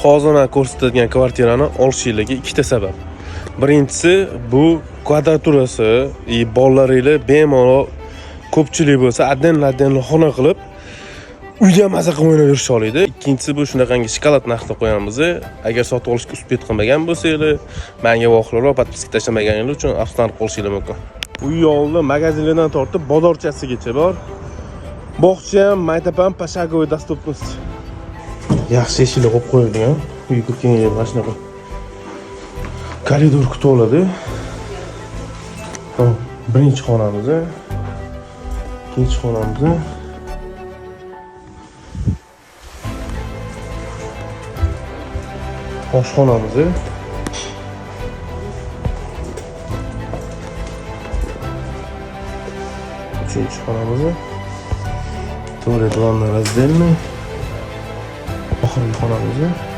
Hozir man ko'rsatadigan kvartirani olishinglarga ikkita sabab. Birinchisi, bu kvadraturasi и bolalaringlar bemalol ko'pchilik bo'lsa отдельно отдельно xona qilib uyda maza qilib o'ynab yurisha oladi. Ikkinchisi, bu shunaqangi shokolad narxda qo'yamiz. Agar sotib olishga успеть qilmagan bo'lsanglar, menga voqealar подписка tashlamaganinglar uchun afsuslanib qolishinglar mumkin. Uy oldi magazinlardan tortib bozorchasigacha bor. Bog'cha ham, maktab ham пошаговой доступность. Yaxshi eshiklar qo'yib qo'yilgan. Uyga kirganga mana shunaqa koridor kutib oladi. Hop, birinchi xonamiz, ikkinchi xonamiz. Oshxonamiz. Uchinchi xonamiz. Tualet, vanna раздельный. Oxirgi xonamiz.